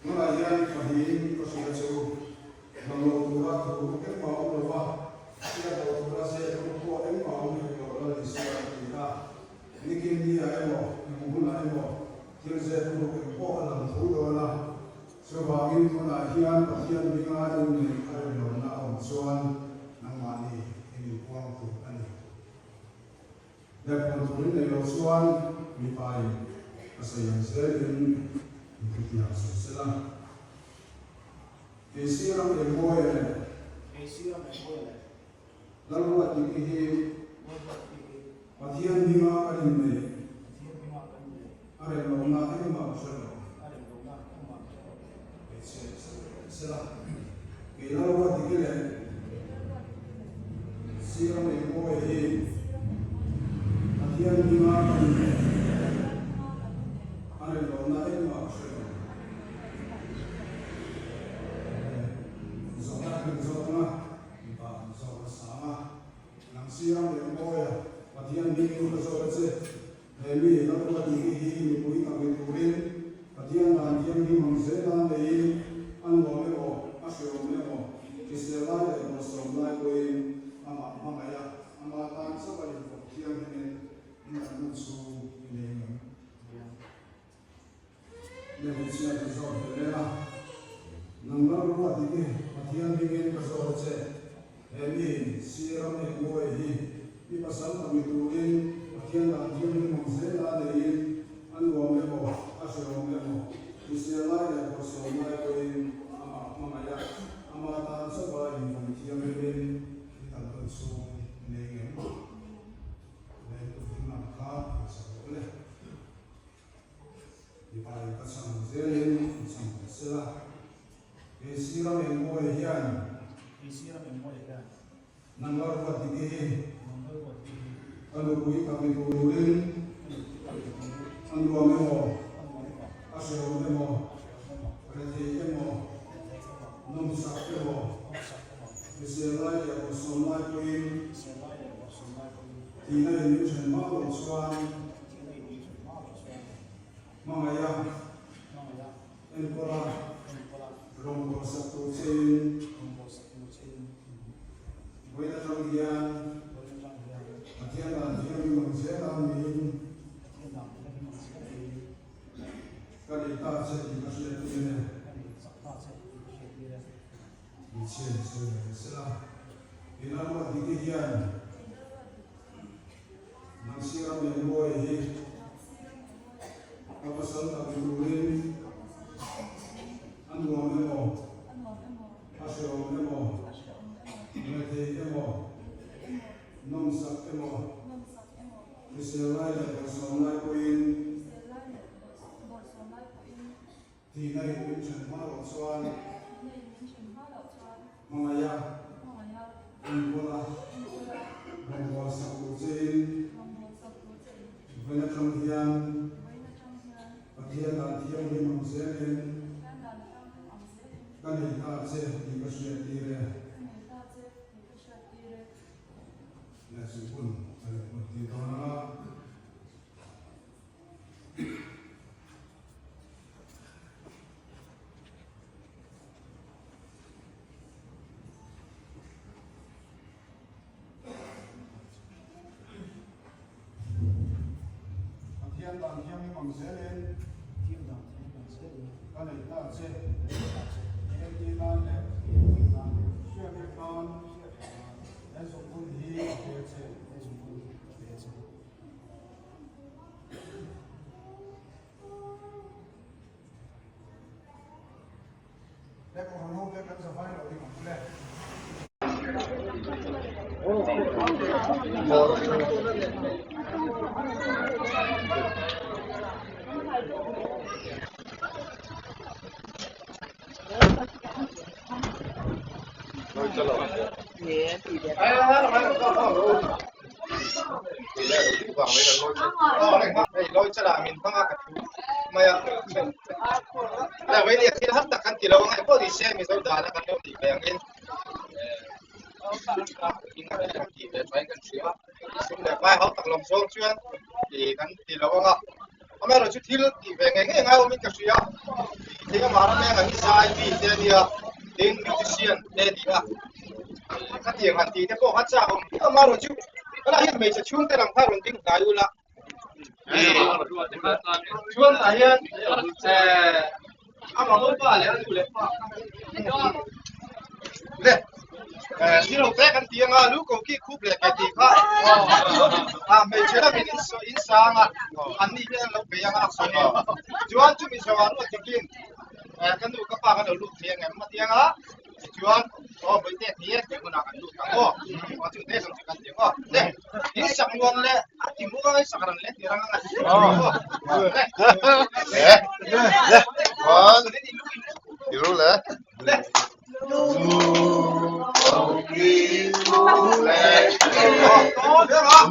Tunah hian pahin ka hria che u, lang lo tura thu engmah awm lo va, hriat loh tura zep ruk pawh engmah awm hek lo Lal Isua a ti a. Nikin ni-ah emaw, eng hunah emaw thil zep ruk eng pawh a lang tho dawn a. Chuvangin tunah hian Pathian hminga inneih a rem lohna a awm chuan nangmahni in inpuang tur a ni. Lehkhawn tur in neih loh chuan mipa in a sawi ang zelin in thutiang sawi sela. Keisi ram engmawia leh Lalruatdiki hi Pathian hminga kan inneih a rem lohna engmah ka hre lo. Hmeichhia in sawi ve sela. Kei Lalruatdiki leh Sir Neihmawia hi Pathian hminga kan inneih a rem lohna engmah ka hre lo. Zawhna kan inzawt ang a, mipa kan zawt nasa ang a. Nang Sir Neihmawia, Pathian hmingin ka zawt a che. He mi Lalruatdiki hi mipui tak ni turin Pathian dan thianghlim ang zela neiin a nuam emaw, a hreawm emaw, hrisel lai leh bawlhsawm lai pawhin amah hmangaih a, ama tan chauh a infawk thianghlimin indan hun chhung i nei ngam. Le hmeichhia ka zawt ve leh a, Nang Lalruatdiki Pathian hmingin ka zawt a che. He mi Sir ram eng mawi hi i pasal tak ni turin Pathian dan thianghlim ang zela neiin a nuam emaw, a hrehawm emaw, hrisel lai leh bawlhsawm lai pawhin amah hmangaih a, ama tan chauha invawn thianghlimin i tal tawn chhung i nei ngem? Lei kut ding lam kha insak rawh le. Mipa in ka chhang ang zelin in chhang ve sela. Kei sir ram eng mawi hian. Kei sir ram eng mawi hian. Nang la ruat dik i hi. Nang la ruat dik i hi. Ka nupui tak ni turin. Ka nupui tak ni turin. A nuam emaw. A nuam emaw. A hrehawm emaw. A hrehawm emaw. Rethei emaw. Rethei emaw. Nawmsak emaw. Nawmsak emaw. Hrisel lai leh bawlhsawm lai pawhin. Hrisel lai leh bawlhsawm lai pawhin. Tihna in min then hma loh chuan. Hmangaih a, enkawl a, rawngbâwl sak tur chein, vawiin atang hian Pathian dan thianghlim ang zel a niin ka nei ta che tih ka hriat tir e. Hmeichhia in sawi ve sela, ina ruat dike hian. Nang siam leh mawi hi ka pasal tak ni turin a nuam emaw, a hrehawm emaw, rethei emaw, nawmsak emaw, hrisel lai leh bawlhsawm lai pawhin tihna in min then hma loh chuan Hmangaih a, enkawl a, rawngbâwl sak tur chein vawiin atang hian Pathian dan thianghlim ang zelin ka nei ta che tih ka hriat tir e. Leh chu hun a lo hun tir dawn ang a. Pathian dan thianghlim ang zelin ka nei ta che. Entir nan leh hriat reng nan he zungbun hi a pe che. Thing a mahna leng ah hi zai mi te a nia, tin musician te a ni a. Khatiang han tih te pawh kha chak awm viau amaherawh chu tunah hian hmeichhe chhungte lam kha rawn ding hnai ula. Chuan tah hian amah pa leh a nu leh pa le zero te kan ti anga lu ko ki khup leh ke tih kha a hmeichhe lamin in in sang a an ni hian an lo bei anga chuan chumi zawh ah ruat takin ka nu ka pa kan lo lut thei angem a ti anga Tichuan, aw Bawihte hi tih hunah kan lut ang aw. Aw chu te zawng chu kan ti ang aw. Le, in sak nuam le a ti mu ang in sak ran le ti rang ang a ti aw. Le, le, le, one, two, le, le. Le, aw, le, le,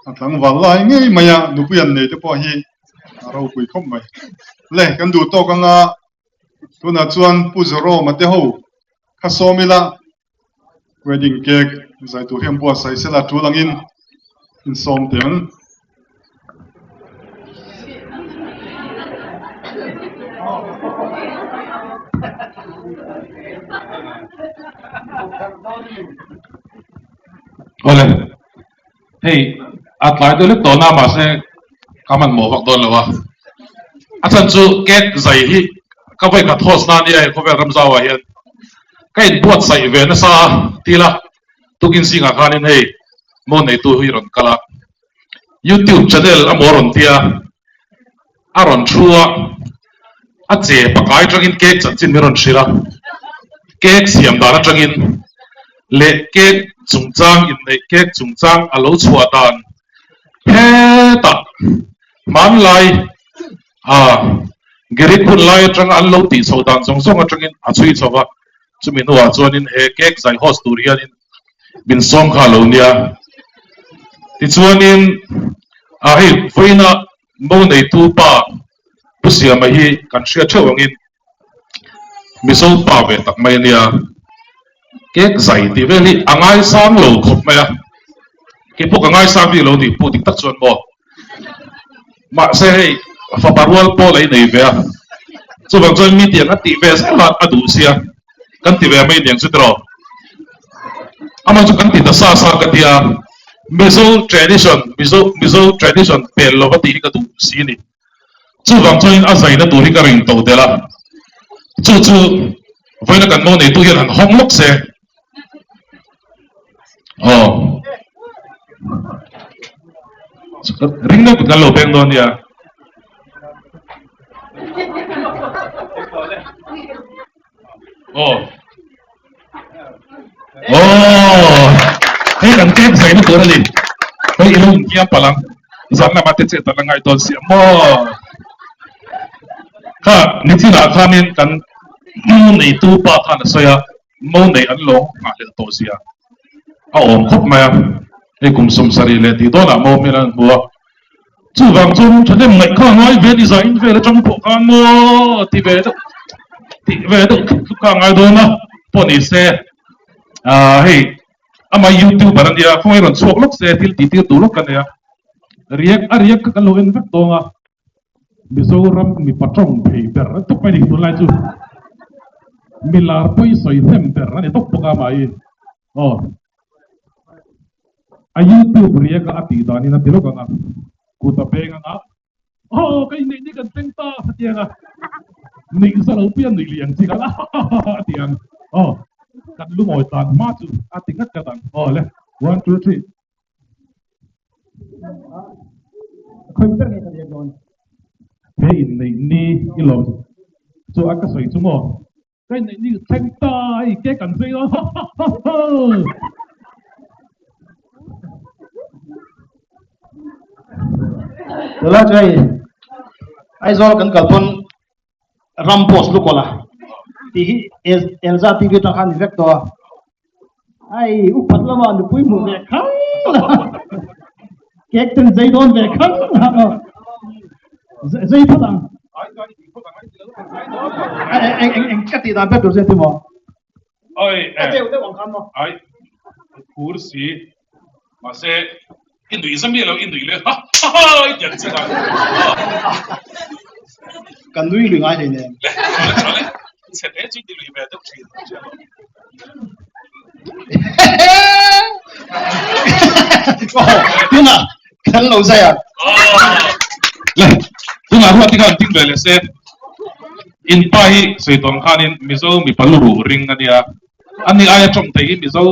A tlangval lai ngei mai a nupui an nei te pawh hi a ropui khawp mai. Le kan duh tawk anga tunah chuan Pu Zoroma te ho kha sawm ila Wedding cake zai tur hian buatsaih sela tul angin insawm teh ang. Awle, hei a tlai deuh hlek tawh na mahse ka hmanhmawh vak dawn lo a. A chhan chu cake zai hi ka vawi khat host na ania he khawvel ramzau ah hian ka inbuatsaih ve nasa a tila tukin zingah khanin hei maw neitu hi rawn kal a youtube channel a maw rawn tia a rawn thu a a che pakai atangin cake chanchin min rawn hrilh a cake siam dan atangin leh cake chungchang inneih cake chungchang a lo chhuah dan hetah hmanlai a Greek hun lai atanga an lo tih chhoh dan zawng zawng atangin a chhui chho va, chumi hnuah chuanin he cake zai host tur hianin min sawm kha a lo nia. Tichuanin a hei vawiina mo neitu pa Pu Siama hi kan hriat theuh angin Mizo pa ve tak mai a nia, cake zai tih vel hi a ngaisang lo khawp mai a, keipawh ka ngaisang bik lo ni Pu dik tak chuan maw. Mahse hei fapa rual pawh la i nei ve a, chuvang chuan mi tiang a tih ve zel a a duh sia, kan ti ve mai niang chu tiraw. Amah chu kan ti ta sa sa ka tia, Mizo tradition, Mizo Mizo tradition pel lova tih hi ka duh si ni. Chuvang chuanin a zaina tur hi ka ring to tel a, chu chu vawiina kan ngo neitu hian han hawng lawk se. Aw. Ring deuh kan lo beng dawn nia. Aw. Aw. Hei kan cake zaina tur a ni. Hei i lo inkiam palh ang. Zan lama te chet a la ngai dawn si a maw. Kha nichinah khanin kan nu neitu pa khan a sawi a. Mo neih an lo nghahhlelh tawh zia a awm khawp mai a, hei kum 70 leh tih dawnah mo hmel an hmu a, chuvang chuan thahnem ngaih kha ngai ve ni zain vel atang pawh khan maw ti ve deuh tih ve deuh tluk tluk kha a ngai dawn a, pawh ni se ah hei amah youtuber a nia khawngaih rawn chhuak lawk se thil tih tir duh lawk ka nei a, riak a riak kha kan lo en vek dawn a. Mizoram mipa tawng thei ber an tawp mai ni tunlai chu milar pawi sawi hnem ber a ni tawp bawk a mahni aw a youtube riak a a tih danin a ti lawk ang a kut a peng ang a aw ka inneih ni kan thleng ta a ti ang a nuih za lo pui a nuih lih ang chi khan a ti ang aw kan lungawi tan hma chu a ti ngat ngat ang aw le one two three. He inneih ni i lo chu a ka sawi chu maw? Ka inneih ni thleng ta hei ke kan zai dawn ha ha ha ha. Tula chu hei Aizawl kan kal pawn ram post lukawl a tih hi Elza TV atang khan ni vek tawh a ai upat lamah nupui hmuh ve khang la cake ten zai dawn ve khang la zai phawt ang eng eng eng ka tih dan ber tur chu engtin maw Oi a deuh deuh ang khan maw ai phur si mahse I nuih zam miah lo, i nuih leh ha ha ha i ti ang che kha. Ka nui lui ngai hlei nen. Le, chale chale, chhe te chu i ti lui ve deuh thin. Tunah kan lo zai a. Le, tunah ruat te khan ding ve leh se. In pa hi sawi tawng khanin Mizo mipa lu ruh ring a nia. Ani aia tawng thei hi Mizo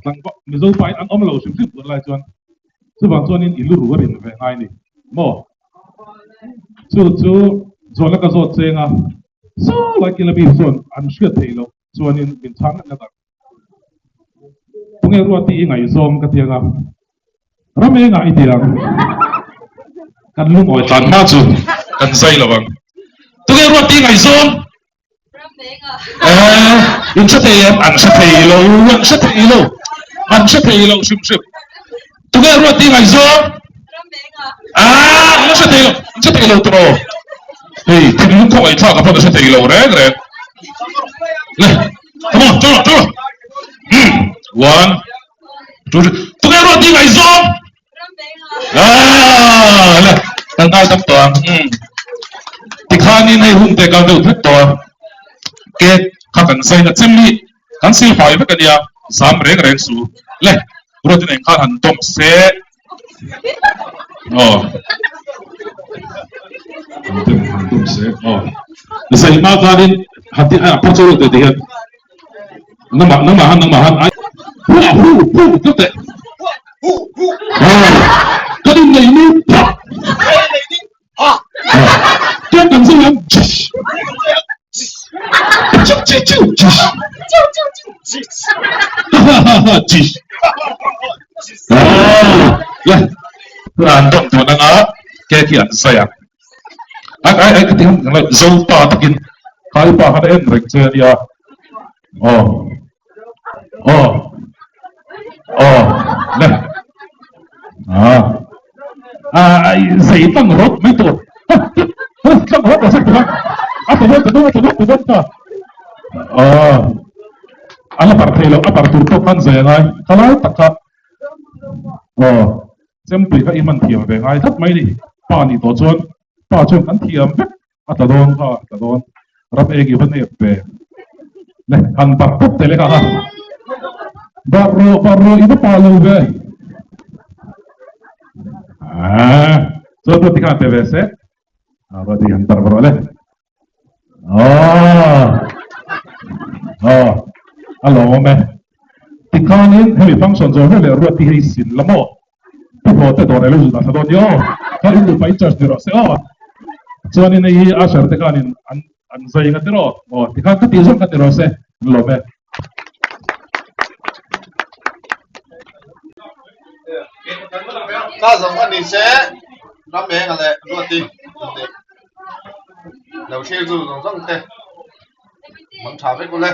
Tlangval Mizo pa in an awm lo hrim hrim tun lai chuan chuvang chuanin i lu ru a rin ve ngai ni maw? Chu chu zawhna ka zawt cheng a, saw lai kila mi chuan an hriat theih loh chuanin min chhang ngat ngat ang. Tunge Ruati i ngaihzawng ka ti ang a, ram engah i ti ang? Kan lungawi tlan hma chu kan zai lo ang. Tunge Ruati i ngaihzawng? Eh, in hre thei em? An hre thei lo, an hre thei lo. An hre thei lo hrim hrim. Tunge Ruati ngaihzawng? Ah, an hre thei lo, an hre thei lo tiraw? Hei, thinlung khawngaihthlak a pawn a hre thei lo reng reng. Le, come on, come on, come on. One, two, three. Tunge Ruati ngaihzawng? Ah, le, kan ngai tam tawh ang. Tikhanin hei hun te kal deuh vek tawh a. Ke kha kan zaina chem hi kan sil fai vek a nia, zam reng reng su. Le, ruatin eng khan han dawm se. Aw. Han dawm se. Aw. Zai hma khanin han ti a phar chaw te ti hian. Nangmah nangmah han nangmah han ai hu hu hu tluk teh. Ka din nei ni pha. Tuan kan zui ang. Chu chu chu chu. Ha ha ha chi. Le. An dawm tawh anga ke khi an zai ang. Ai ai ai ka ti hang lai zo pa takin khai pa khan en reng che ania. Aw. Aw. Aw. Le. Ah. Ah, ai zei tlang rot mai tur. Tlang rot a sak tur. A ta ta ta ta ta ta. Aw. Ala par thei lo, a par tur pawh khan zai angai. Khalai tak kha. Aw. Chempui kha i hman thiam ve ngai tlat mai ni. Pa nih tawh chuan pa chuan kan thiam vek a tla dawn kha a tla dawn. Ram eng i va nep ve. Le han bar pawp teh le kha ha. Bar rawh bar rawh i va pa lo ve. Ah, chuan ruati khan pe ve se. Ah, ruati han bar rawh le. Aw aw a lawm e tikhanin hemi function zawh vel leh ruat hi hei sin la maw pu hlawh te dawr elo zut a tha dawn ni aw kha in nupa in charge ni rawh se aw chuanin hei hi usher te khanin an an zai nga tiraw aw tikhan ka tih zawng ka ti rawh se an lawm e. Ka zawng a ni se ram eng a leh ruati Lo thlir zu zawng zawng te mang tha vek ule.